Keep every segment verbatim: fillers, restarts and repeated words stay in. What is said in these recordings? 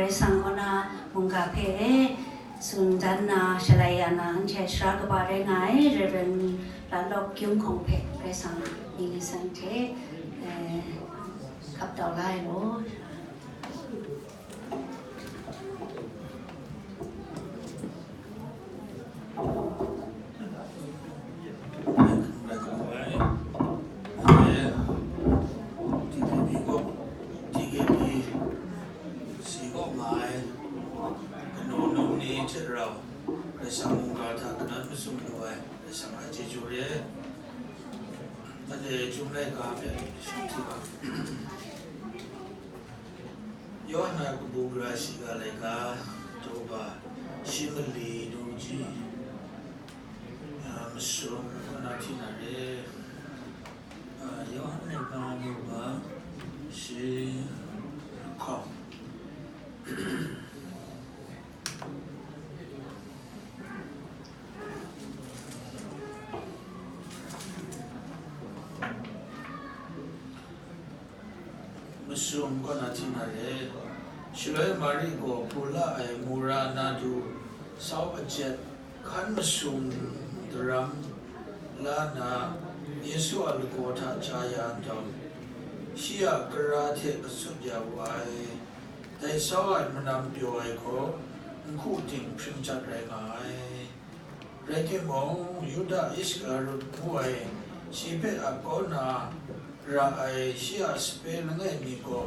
Karai Kasang kaw na mungga hpe tsun dan na, shalai ya na, anhte sara kaba rai nga ai, Reverend Lalawk Kyung Hkawng hpe Karai Kasang mying lasang hte, eh, hkap tau la ai law. Karai Kasang mungga hta kanan masum lu ai Karai Kasang a chyeju re. Anhte Chyum laika hpe shang hti ga. Yawhan a kabu gara shiga laika, daw ba shi mali du ji, a, masum kaw na hti na re. A, Yawhan laika, daw ba shi hkawng. Masum kaw na hti na re. Shaloi Mari gaw hpu la ai mura na du sau ajet hkan masum daram la nna, Yesu a lagaw hta ja ya nhtawm, shi a kara hte kasut ya wu ai. Dai sau ai manam pyaw ai gaw nhku ting hpring jat rai nga ai. Rai timung, Yuda Iskarut ngu ai, shi hpe ap kau na ra ai shi a sape langai mi gaw,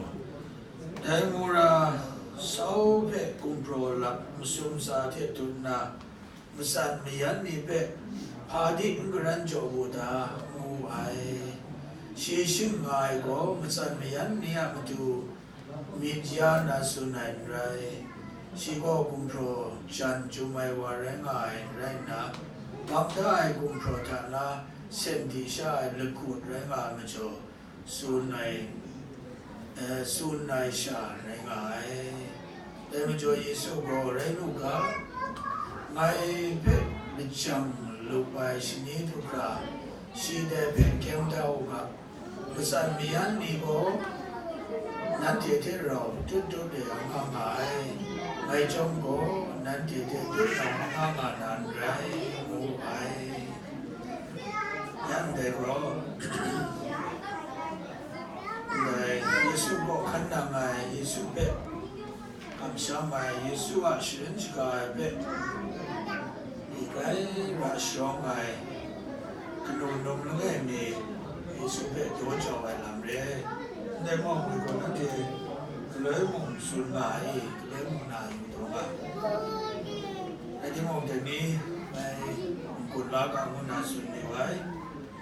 dai mura sau hpe gumhpraw lap masum tsa hte dun nna, matsan mayan ni hpe hpa di n garan jaw wu ta, ngu ai. Shi shing nga ai gaw, matsan mayan ni a matu myit ya na tsun ai n rai. Shi gaw gumhpraw jan chyum ai wa rai nga ai rai nna, bang da ai gumhpraw hta na sen di sha ai lagut rai nga ai majaw, tsun ai, eh, tsun ai sha rai nga ai. Dai majaw Yesu gaw, "Rai lu ga, ngai hpe lajang lup ai shani du hkra, shi dai hpe kyem da u ga, matsan mayan ni gaw nanhte hte rau tut tut de a nga nga ai, ngai chyawm gaw, nanhte hte tut rau a nga nga na n rai," ngu ai. Yang dai gaw, ndai Yesu kaw hkan nang ai, Yesu hpe kamsham ai, Yesu a sharin shaga ai hpe, myi grai ra sharawng ai, kanu num langai mi Yesu hpe daw jau ai lam re. Ndai mawng ni gaw nanhte galoi mung tsun nga ai, galoi mung na yu taw nga. Rai timung, dai ni ngai n-gun la ga ngu na tsun ni ai.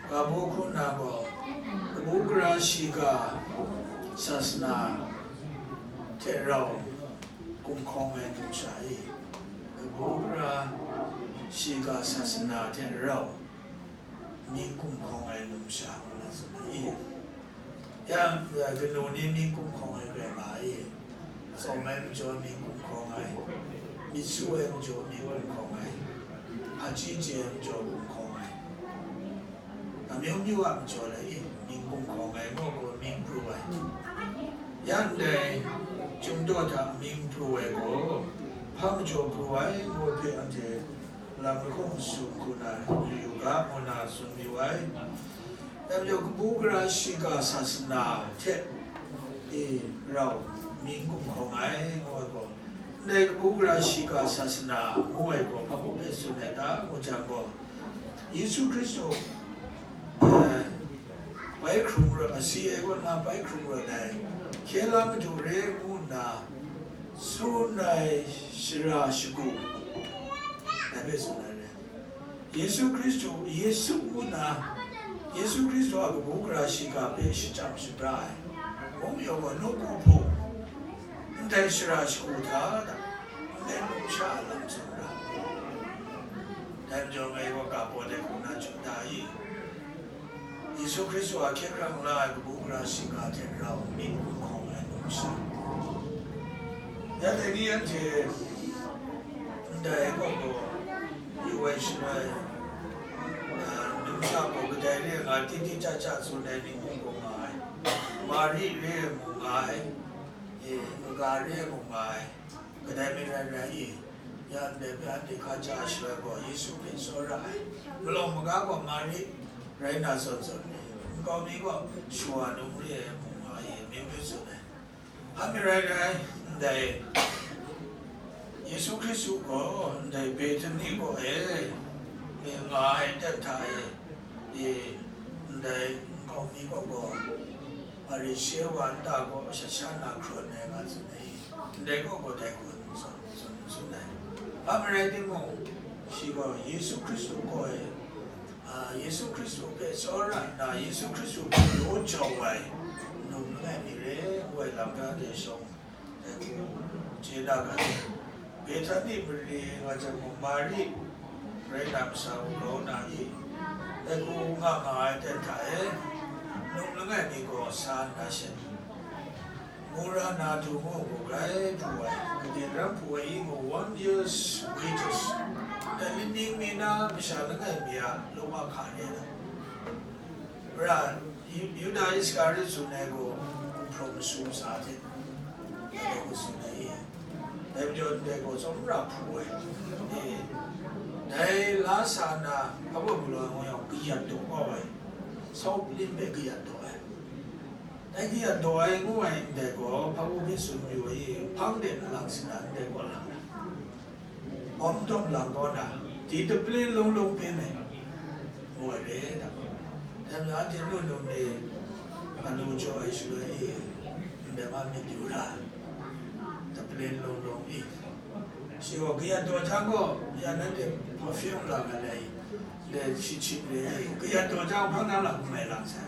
Ga baw hku nna gaw, kabu gara shiga sasana hte rau gumhkawng ai numsha e, kabu gara shiga sasana hte rau mying gumhkawng ai numsha ngu na tsun ai. Yang, ya, kanu ni mying gumhkawng ai rai nga ai. Tsawm ai majaw mying gumhkawng ai, myit su ai majaw mying gumhkawng ai, hpaji chye ai majaw gumhkawng ai, amyu myu a majaw lai e, mying gumhkawng ai, mawk gaw mying pru ai. Ya ndai chyum daw hta mying pru ai gaw, hpa majaw pru ai, ngu hpe anhte lam lahkawng masum hku na yu yu ga, ngu na tsun yu ai. Dai majaw, kabu gara shiga sasana hte e rau mying gumhkawng ai, ngu ai gaw, ndai kabu gara shiga sasana ngu ai gaw, hpa hpe tsun ai ta, ngu jang gaw, Yesu Hkristu, eh, bai hkrung rawt, asi ai kaw na bai hkrung rawt ai, hkye la madu re ngu nna tsun ai shara shagu, dai hpe tsun ai re. Yesu Hkristu, Yesu ngu nna, Yesu Hkristu a kabu gara shiga hpe shachyam shabra ai, mung yawng gaw, nawku hpung, ndai shara shagu hta, ndai numsha a lam tsun ra. Dai majaw ngai gaw ga baw dai hku na chyu da i? Yesu Hkristu a hkye hkrang la ai kabu gara shiga hte rau myit gumhkawng ai numsha. Ya dai ni anhte ndai gaw gaw yu ai shaloi, a, numsha gaw kadai re nga, tit tit ja ja tsun ai ni mung gaw nga ai, Mari re ai mung nga ai, E, kaga re ai mung nga ai, kadai myit rai rai i, ya ndai hpe anhte hkaja shaloi gaw, Yesu hpe tsawra ai, malawng maga gaw Mari rai na zawn zawn ni, nkau mi gaw shawa num re ai mung nga i, amyu myu tsun ai. Hpa mi rai rai, ndai Yesu Hkristu gaw ndai Bethani kaw e, e nga ai ten hta e, e ndai nkau mi kaw gaw, Hparishe wa nta gaw shat sha na hkrawn ai nga tsun ai, ndai gaw gaw dai hkun tsun, tsun, tsun ai. Hpa mi rai timung, shi gaw Yesu Hkristu kaw e, a, Yesu Hkristu hpe tsawra nna, Yesu Hkristu hpe daw jau ai, num langai mi re, ngu ai lam hpe anhte shawng, dai hku chye na ga ai. Bethani mare nga jang gaw, Mari rai na masha u grau na i, dai hku nga nga ai ten hta e, num langai mi gaw sa nna sha, mura na du ngu, ngu grai hpu ai, kaden ram hpu ai i ngu, one year's wages, dai laning mi na masha langai mi a lung a hka re ai. Mara, Yu-, Yuda Iskariot tsun ai gaw, hprawng masum sa hte, dai gaw tsun ai, dai majaw ndai gaw tsawmra hpu ai. E, dai la sa na, hpa baw galaw ai ngu yang, kayat daw kau ai, sau lim hpe kayat daw ai. Dai kayat daw ai ngu ai ndai gaw, hpa baw hpe tsun mayu ai, hpang de na lang sina ndai gaw lang ai. Awm dawm lang kaw na, di taple law law hpe me, ngu ai re, da. Dai majaw anhte nu num ni, a nu jaw ai shaloi e, ndai ma myit yu ra, taple law law i. Shi gaw kayat daw jang gaw, ya nanhte perfume lang ai, le shi chip le, kayat daw jang hpang na lang mai lang sai.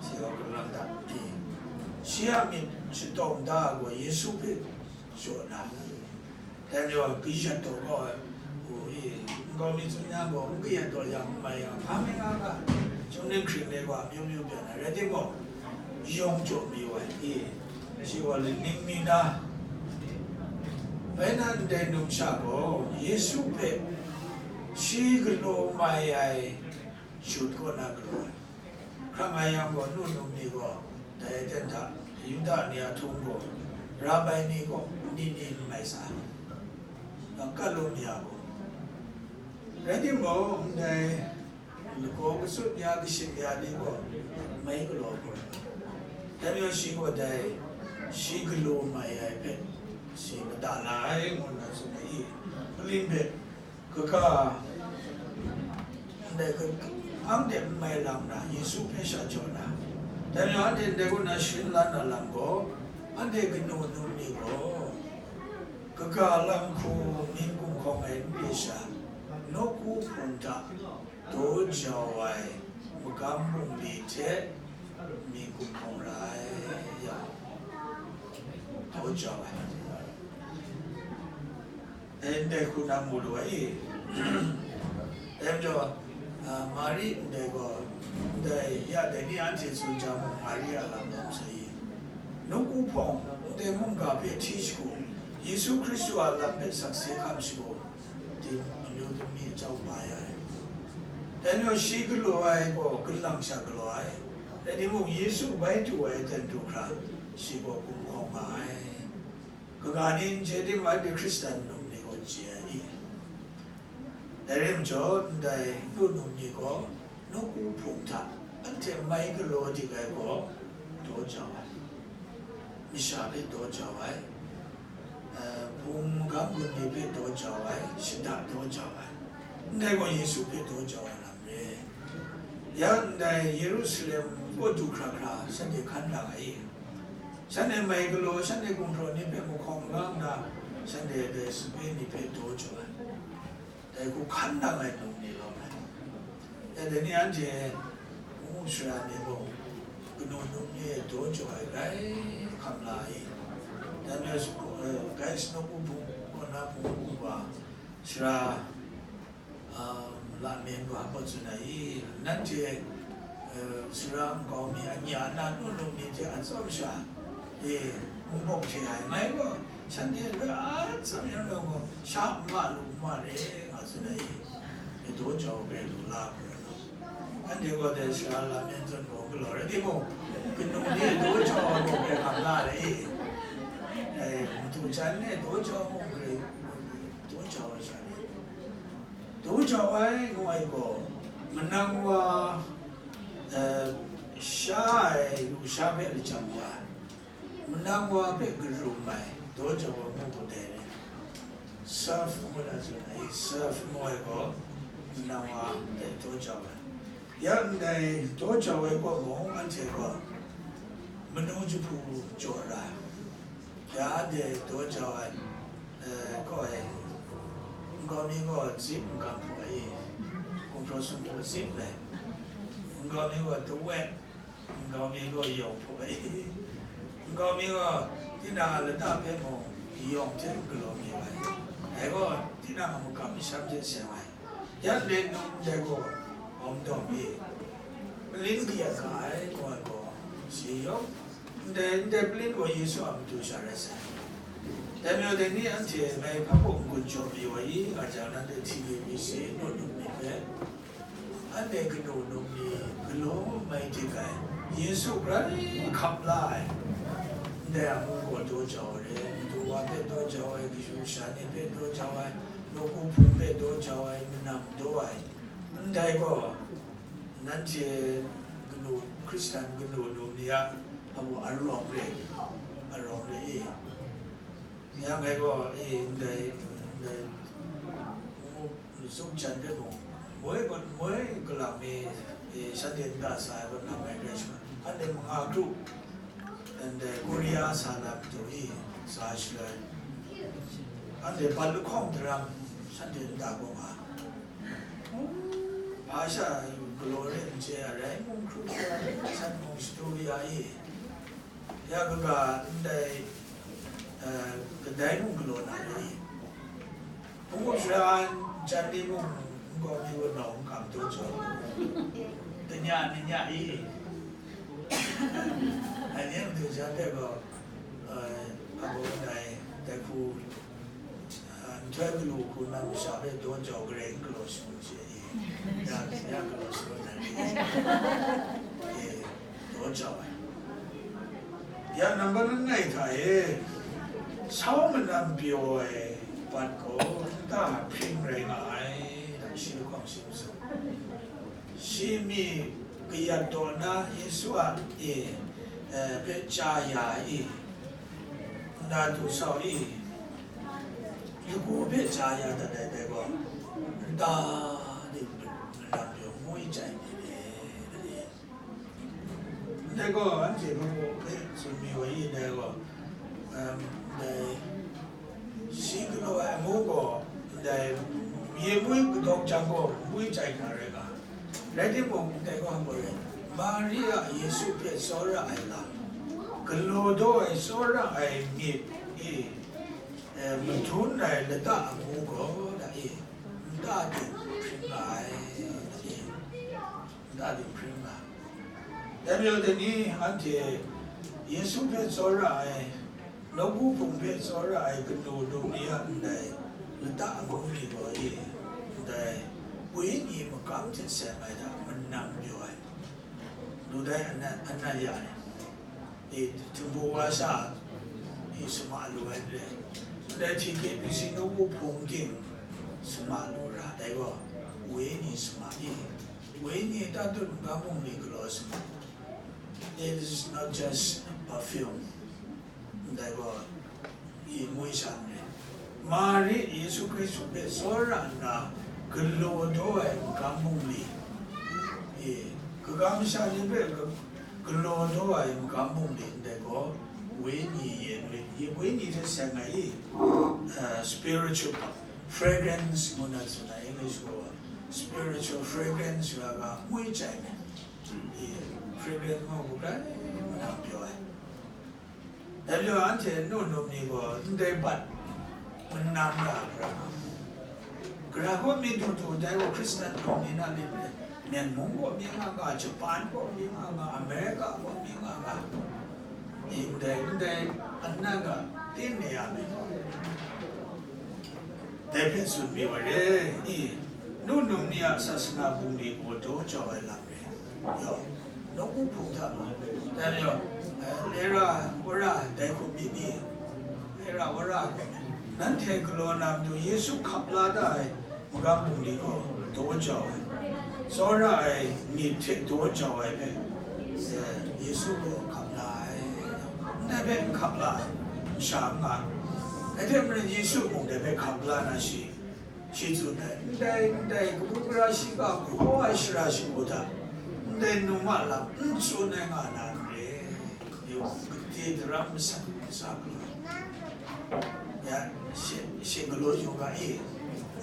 Shi gaw kalang dat i. Shi a myit shataw da ai gaw Yesu hpe jaw na. Dai majaw kayat daw kau ai, u, e, nkau mi tsun yang gaw, n kayat daw yang, n mai yang, hpa mi nga ga, chyum ning hkring de gaw, amyu myu byan ai, rai timung, yawng jaw mayu ai, e, shi gaw laning mi na, bai na ndai numsha gaw, Yesu hpe shi galaw mai ai, shut kaw na galaw ai. Hkrang ai yang gaw, nu num ni gaw, dai aten hta, Yuda ni a htung gaw, rabai ni gaw, ni ni n mai sa, a, kat lu mi a gaw. Rai timung, ndai lagaw kasut ya, kashim ya ni gaw, mai galaw gaw. Dai majaw shi gaw dai, shi galaw mai ai hpe, shi mada la ai, ngu nna tsun ai i, Hpalin hpe, kaga, ndai ka, anhte n mai lang na, Yesu hpe sha jaw na, dai majaw anhte ndai kaw na sharin la na lam gaw, anhte kanu num ni gaw, kaga lam hku mying gumhkawng ai n re sha, nawku hpung hta daw jau ai magam bungli hte mying gumhkawng ra ai yang, daw jau ai. Dai ndai hku na mu lu ai i. Dai majaw, a, Mari ndai gaw, ndai ya dai ni anhte tsun jang mung, Mari a lam lawm sai i. Nawku hpawng, ndai mungga hpe hti shagu, Yesu Hkristu a lam hpe sakse hkam shagu, di amyu dumi jau pa ya ai. Dai majaw shi galaw ai gaw, kalang sha galaw ai. Rai timung, Yesu bai du ai aten du hkra, shi gaw gumhkawng nga ai. Kaga ni n chye tim, anhte Hkristan num ni gaw chye ai i? Dai rai majaw, ndai nu num ni gaw nawku hpung hta anhte mai galaw dik ai gaw daw jau ai, masha hpe daw jau ai, eh, hpung magam gun ni hpe daw jau ai, shada daw jau ai, ndai gaw Yesu hpe daw jau ai lam re. Ya ndai Yerusalem kaw du hkra hkra shanhte hkan ra ai i? Shanhte mai galaw, shanhte gumhpraw ni hpe mahkawng la nna, shanhte dai sape ni hpe daw jaw ai. Dai hku hkan nang ai num ni lawm ai. Ya dai ni anhte hpung sara ni mung, kanu num ni e daw jaw ai grai hkam la ai. Dai ni, eh, grai sanawku hpung, kaw na hpung hpung wa, sara, um, Lamen gaw hpa tsun ai i, nanhte, uh, sara nkau mi anya na nu num ni hte a tsawm sha, e, n bawk hte ai, ngai gaw shanhte hpe a tsam yang gaw, sha n ma lu n ma re, nga tsun ai i, e daw jau ai lu la hkra, anhte gaw dai sara Lamen zawn gaw galaw rai timung, kanu ni daw jau ai gaw hkam la ai i, Daw jan e, daw jau mung grai, daw jau ai sha ni, daw jau ai ngu ai gaw, manang wa, eh, sha ai lusha hpe lajang wa, manang wa hpe karum ai, daw jau ai ngu gaw dai ni. Serve ngu na tsun ai, serve ngu ai gaw, manang wa hpe daw jau ai. Ya ndai daw jau ai gaw mung, anhte gaw manu jahpu jaw ra. Ya ndai daw jau ai, eh, gaw ai, nkau mi gaw zip n-gam hpu ai, gumhpraw sumhpraw zip ai, nkau mi gaw tawet, nkau mi gaw yawng hpu ai, nkau mi gaw tinang a lata hpe mung yawng hte galaw mi ai, dai gaw tinang a makam masham hte seng ai. Yan le num dai gaw, hkawm dawng e, palin kayat ga ai, gaw ai gaw, si yawng, ndai, ndai palin gaw Yesu a matu sha rai sai. Dai majaw dai ni anhte ngai hpa mung n-gun jaw mayu ai i, nga jang nanhte hti mi mi si, naw num ni hpe, anhte kanu num ni galaw mai dik ai, Yesu grai hkap la ai, ndai a mung gaw daw jau ai re, matu wa hpe daw jau ai, kashu kasha ni hpe daw jau ai, nawku hpung hpe daw jau ai, manam daw ai, ndai gaw, nanhte kanu, Hkristan kanu num ni a, amu arawng re, arawng re e. Ya ngai gaw, e, ndai, ndai, ngu, zuk jan hpe mung, moi gaw, moi galang mi, e, shanhte nta sa ai gaw nang ngai grai shaman. Anhte manga kru, ndai Korea sa na matu e, sa shaloi, anhte bat lahkawng daram, shanhte nta gaw nga. Hpa sha galaw re n chye ai, rai mung hkru hkru ai, san mung shadu ya i, ya kaga ndai, eh, kadai mung galaw na re i, hpung hkrup sara jan ni mung nkau mi wa nau n kam daw jaw, kanya ni nya i, ai ni matu jan hpe gaw, eh, abaw ndai dai hku, ah, nhtoi galu hku na masha hpe daw jau garai n galaw shangun she e, ya, ya galaw shangun na re, e, daw jau ai. Ya, nambat langai hta e, sau manam pyaw ai bat gaw nta hpring rai nga ai, dang shi lahkawng shi matsum. Shi mi kayat daw na Yesu a, e, eh, hpe chya ya i, nta du sau i, lagu hpe chya ya dat ai dai gaw, nta de manam pyaw ngwi chyai mi re, dai gaw, anhte hpe tsun mi wa i, dai gaw, em, dai, shi galaw ai amu gaw, ndai, ye mui kadawng jang gaw, ngwi chyai na rai nga. Rai timung, ndai gaw hpa rai, Mari a Yesu hpe tsawra ai lam, galaw daw ai tsawra ai myit e, eh, madun ai lata amu gaw, da e, nta ting hpring nga ai, da e. Nta ting hpring nga. Dai majaw dai ni anhte Yesu hpe tsawra ai, nawku hpung hpe tsawra ai kanu num ni a ndai lata amu ni gaw e, ndai wenyi makam hte seng ai hta manam pyaw ai, lu dai anat, anat ya ni, e, htingbu wa sha e, sama lu ai re, ndai hti hkye pyi si nawku hpung ting sama lu ra, dai gaw wenyi sama e. Wenyi tatut n-ga mung ni galaw sama. It is not just a perfume. Ndai gaw, yi ngwi sha n rai. Mari Yesu Hkristu hpe tsawra nna galaw daw ai n-ga mung ni, e, kaga masha ni hpe ga-, galaw daw ai n-ga mung ni ndai gaw, wenyi yen, wenyi hte seng ai i, uh, spiritual fragrance ngu na tsun ai, English gaw spiritual fragrance nga ga ngwi chyai ai. E, fragrance mung hku hkrai manam pyaw ai. Dai majaw anhte nu num ni gaw ndai bat manam ra ai hkra, gara gaw myit du du, dai gaw Hkristan hpawng ni na myit re, Myen mung gaw myit nga nga, Japan gaw myit nga nga, America gaw myit nga nga, ndai, ndai anan ga tin ne ya myit. Dai hpe tsun mi wa re i, nu num ni a sasana bungli gaw daw jau ai lam re. Yawng, nawku hpung hta ma, dai majaw, eh, lera, wora, dai hku myit ni, lera, Wora gaw, nanhte galaw na matu Yesu hkap la da ai magam bungli gaw daw jau ai, tsawra ai myit hte daw jau ai hpe, eh, Yesu gaw hkap la ai. Ndai hpe n hkap la ai masha n nga ai. Dai hte maren Yesu mung dai hpe hkap la na shi, shi tsun ai, ndai, ndai kabu gara shiga hkaw ai shara shagu hta, ndai num a lam n tsun ai nga na n re. Yu, gade daram masat masat lu. Ya, she, she galaw yu ga e,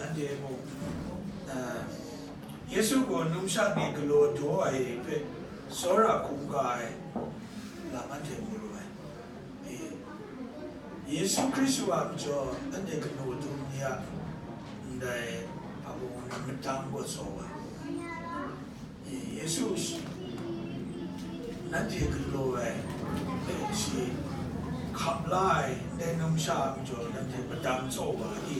anhte mung, ah, Yesu gaw numsha ni galaw daw ai hpe tsawra hkungga ai lam anhte mu lu ai. E, Yesu Hkristu a majaw anhte kanu dum ni a ndai hpa mung na madang gaw tsaw ai. Yesu shi, nanhte galaw ai, shi hkap la ai, ndai numsha a majaw nanhte madang tsaw wa i?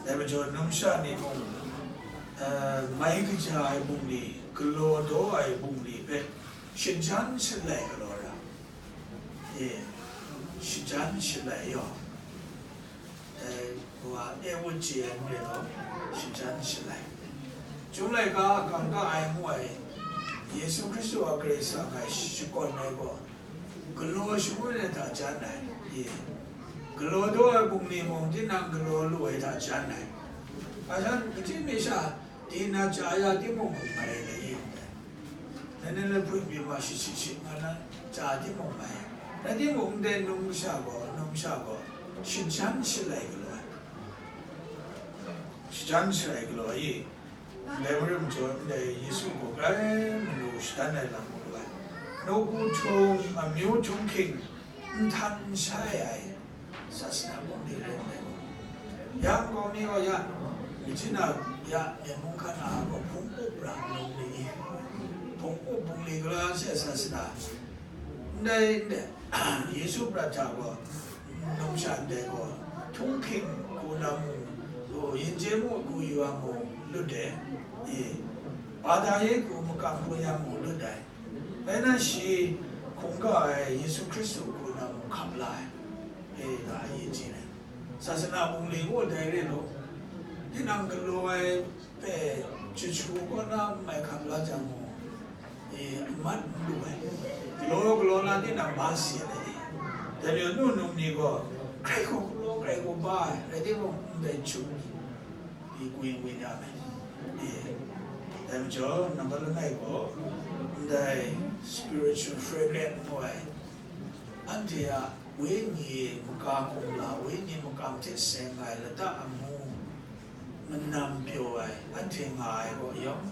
Dai majaw numsha ni mung, eh, mai kaja ai bungli, galaw daw ai bungli hpe shajan shalai galaw ra, e, shajan shalai yaw. Dai wa e wut chye ai n rai law, shajan shalai. Chyum laika a kangka ai ngu ai, Yesu Hkristu a Karai Kasang hpe shakawn ai gaw, galaw shangun ai hta jan ai, e, galaw daw ai bungli mung tinang galaw lu ai hta jan ai. Hpa shan, kaji mi sha, Di na chya ya timung hkum mai ai dai, dai na laihput mi ma shit shit shit nga na chya timung mai. Rai timung, ndai num sha gaw, num sha gaw, shajan shalai galaw ai. Shajan shalai galaw ai. Ndai marim jaw, ndai Yesu gaw grai manu shadan ai lam mu lu ai. Nawku htung, amyu htung hking, n htan n shai ai. Sasana bungli rai nme gaw, ya nkau mi gaw ya, machyin a ya, myen mung hkan a gaw hpung up ra num ni, hpung up bungli galaw ai she sasana, ndai, ndai, Yesu prat hta gaw, numsha ndai gaw, htung hking hku na mung, yin chye mu hku yu a mung, lut ai, e, ba da ye hku makam hku ya mung, lut ai. Rai nna shi hkungga ai Yesu Hkristu hku na mung hkap la ai, e, nga ai, chye ai. Sasana bungli gaw dai re law, tinang galaw ai hpe chyeju kaw na mai hkap la jang gaw, e, amat n lu ai. Galaw, galaw na tinang ba si ai, e. Dai majaw nu num ni gaw, grai gaw galaw, grai gaw ba ai, rai timung, ndai chyu ni, Li kwi win ya me. E, dai majaw, nambat langai gaw, ndai spiritual fragrance ngu ai, anhte a wenyi maka kumla, wenyi makam hte seng ai lata amu manam pyaw ai, anhte nga ai gaw yawng,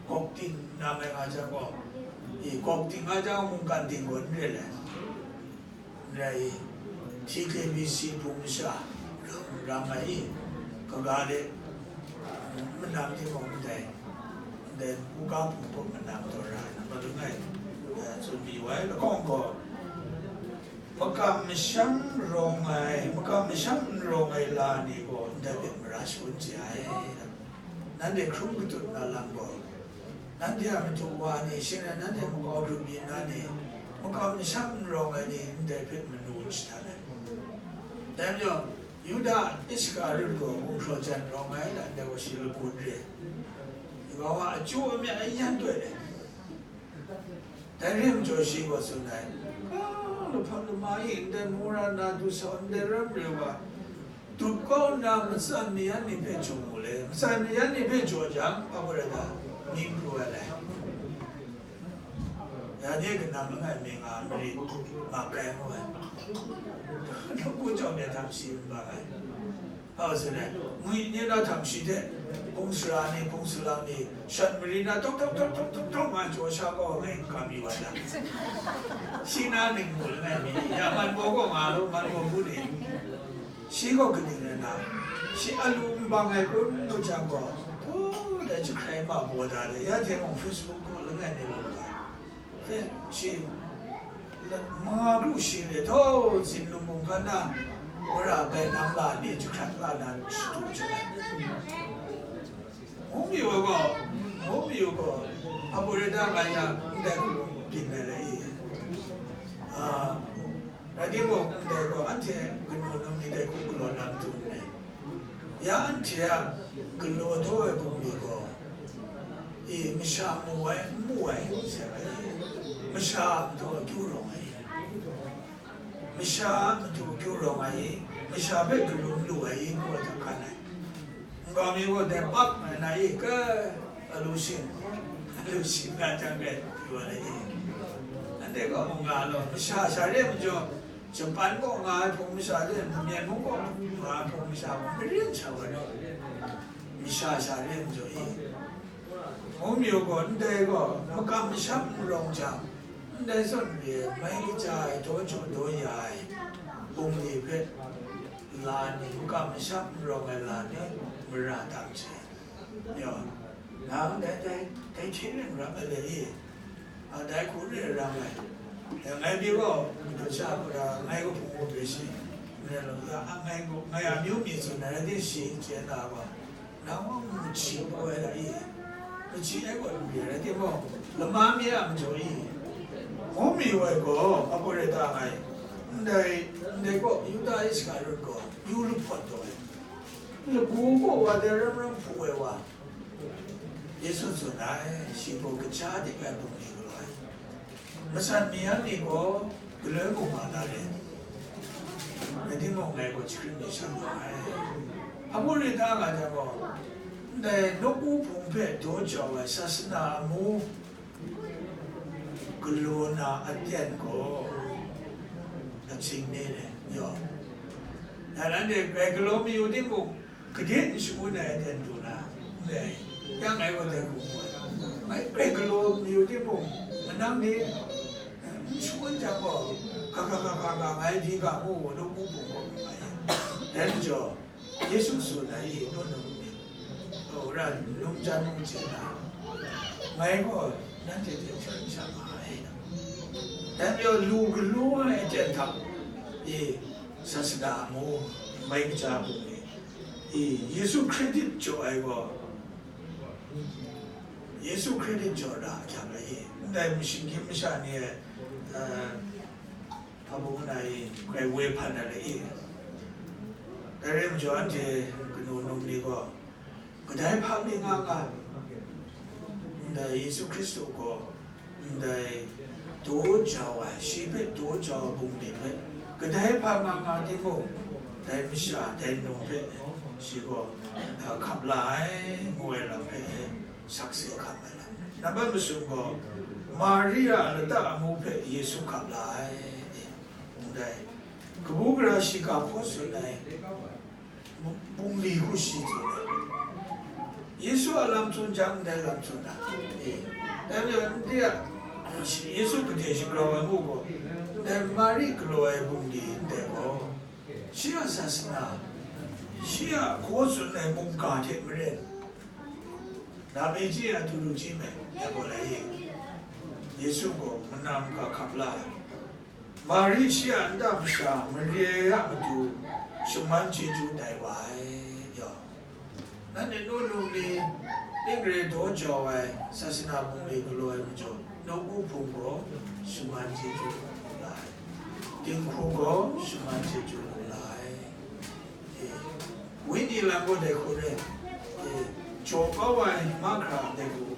gawk ting nam ai nga jang gaw, e, gawk ting nga jang mungkan ting gaw n re ai. Rai, T K B C hpung masha, ram ai i, kaga de, manam timung ndai, ndai, u ga hpung hpung manam taw ra ai, nambat langai, eh, tsun pyi wa ai, lahkawng gaw, makam masham rawng ai, makam masham n rawng ai la ni gaw, ndai hpe mara shangun chye ai. Nanhte hkrum katut na lam gaw, nanhte a matu wa ni, shing rai nanhte makau grup byin na ni, makau masham n rawng ai ni, ndai hpe manu n shahtan ai. Dai majaw, Yuda Iskariot gaw gumhpraw jan rawng ai, ndai gaw shi lagun re. Yuda wa a chyu a mya a yan doi ai. Dai re majaw shi gaw tsun ai, "A, lahpap lama e ndai mura na du sa, ndai ram re wa, dup kau nna matsan mayan ni hpe jaw mu le, matsan mayan ni hpe jaw jang, hpa gaw rai ta, mying pru ai lai." Ya ni kanang langai mi nga mari, ma kai mu ai. Nawku jau ni hta masi n bang ai. Hpa wa tsun ai, ngwi ni na hta masi hte, hpung sara ni, hpung salang ni, shat mari na, tok, tok, tok, tok, tok, tok, nga jaw sha kau ngai n kam yu ai ta? Shi na ning mu langai mi, ya man gaw gaw nga lu, man gaw bu ni. Shi gaw kaning rai na, shi a lu n bang ai kun lu jang gaw, oh, dai jahkrai ma baw da de, ya hte mung Facebook gaw langai ni lu ai. Hpe shi, manga kru shi re, htawzin lung hkungga na, wora bai nang la ni jahkrat la na shadu jang ai. Ngu mi wa gaw, ngu mi wa gaw, Aboreta nga ya ndai hku byin ai rai i? A, Rai timung, ndai gaw anhte kanu num ni dai hku galaw na matu n rai. Ya anhte a galaw daw ai bungli gaw, e, masha mu ai, n mu ai, n seng ai, masha a matu akyu rawng ai, masha a matu akyu rawng ai, masha hpe galum lu ai, ngu ai hta hkan ai. Nkau mi gaw dai pak ngai na i, ka, alu shing, alu shing na jang rai, yu wa ai i. Anhte gaw mung nga law, masha sha re majaw, Japan kaw nga ai hpung masha de, Myen mung kaw nga ai hpung masha gaw, maren sha wa naw, masha sha re majaw i. Mung mi gaw, ndai gaw, makam masham n rawng jang, ndai zawn re ai, mai kaja ai, daw jaw daw ya ai, bungli hpe, la ni, makam masham n rawng ai la ni, mara tam sai. Yaw, nang dai, dai, dai hte ring rap ai le i, a, dai hku re rang ai. Dai ngai pyi gaw, madu sha gaw, ngai kaw hpung gaw re shi, re law, ya, a, ngai gaw, ngai amyu myi tsun ai rai di shi, chye na gaw, nang gaw machyi poi ai la i, machyi ai gaw n re rai timung, lama mi a majaw i, ngu mi wai gaw, a gaw re ta ai, ndai, ndai gaw, Yuda Iskariot gaw, yu lahpawt taw ai. Lapu gaw wa de ram ram hpu ai wa, Yesu tsun ai, shi gaw kaja dik ai bungli galaw ai. Matsan mi yan ni gaw galoi mu ma na re. Rai timung, ngai gaw jahkring mi sha nga ai. Hpa mung rai ta nga jang gaw, ndai nawku hpung hpe daw jau ai sasana amu galaw na aten gaw, aching ni re, yaw. Ya, nanhte grai galaw mayu timung, gade n shangun ai aten du na, ndai, yang ngai gaw dai hku mu ai. Ngai grai galaw mayu timung, manang ni, n shangun jang gaw, ga, ga, ga, ga, ga, ngai di ga mu gaw, nawku hpung gaw mu ai. Dai majaw, Yesu tsun ai, e, nu num ni, wora num jan num chye na, ngai gaw nanhte hte hkyen sha ma ai. Dai majaw, lu galaw ai aten hta, e, sasana amu, mai kaja bungli, e, Yesu credit jaw ai gaw, Yesu credit jaw na ahkyak ai, e, ndai mashing hkying masha ni ai, eh, hpa mung na i, grai woi hpan na re i. Dai rai majaw, anhte kanu num ni gaw, kadai hpang ni nga nga, ndai Yesu Hkristu gaw, ndai daw jau ai, shi hpe daw jau ai bungli hpe, kadai hpang nga nga timung, dai masha, dai num hpe shi gaw, eh, hkap la ai, ngu ai lam hpe, sakse hkap ai lam. Nambat masum gaw, Maria lata amu hpe Yesu hkap la ai. Ndai, kabu gara shiga hkaw tsun ai, bungli hku shi tsun ai. Yesu a lam tsun jang, ndai lam tsun ai. E, dai majaw, nde a, Yesu gade shagrau ai mu gaw, ndai Mari galaw ai bungli ndai gaw, shi a sasana, shi a hkaw tsun ai mungga hte maren, Dabi ji a theology me, dai gaw lai e. Yesu gaw manam ga hkap la ai. Mari shi a nta masha mare a matu shaman chyeju tai wa ai, yaw. Nanhte nu num ni, ning re daw jau ai, sasana bungli galaw ai majaw, nawku hpung gaw shaman chyeju la ai, dinghku gaw shaman chyeju la ai. E, Wenyi lam gaw dai hku re, e, jaw kau ai mahkra dai hku,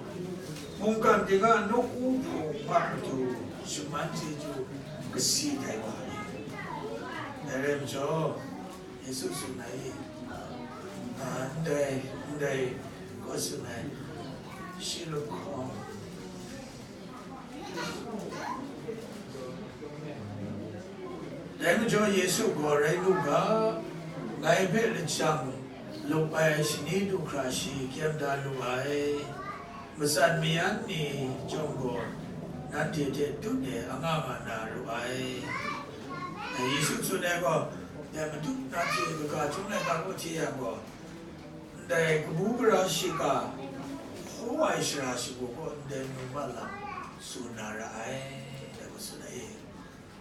mungkan ting a nawku hpung a matu shaman chyeju kasi tai wa ai. Dai rai majaw, Yesu tsun ai, a, ndai, ndai, gaw tsun ai, shi lahkawng, Dai majaw Yesu gaw, rai lu ga, ngai hpe lajang lup ai shani du hkra shi kyem da lu ai, matsan mayan ni chyawm gaw, nanhte hte tut e anga nga na ru ai. Dai Yesu tsun ai gaw, dai Madu na hte kaga chyum ai ga kaw hte yang gaw, ndai kabu gara shiga hkaw ai shara shagu gaw ndai num a lam tsun na ra ai, dai gaw tsun ai.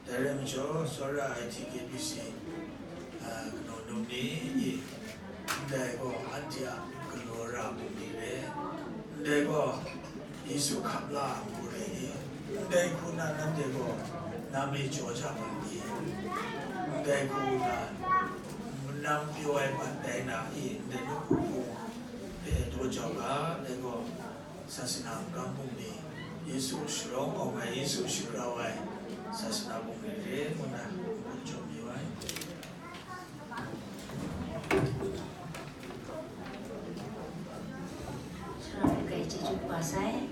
Dai rai majaw, tsawra ai T K B C, a, kanu num ni, ndai gaw anhte a galaw ra bungli re, ndai gaw Yesu hkap la ai hku re, ndai hku na nanhte gaw Nam e jaw ja ma ni, ndai hku na, nam pyaw ai bat dai na e, ndai nu hku hku e daw jau ga, dai gaw sasana kam bungli, Yesu sharawng awng ai, Yesu shagrau ai sasana bungli re ngu na, ngu jawm yu ai. Sara kai chyeju kaba sai,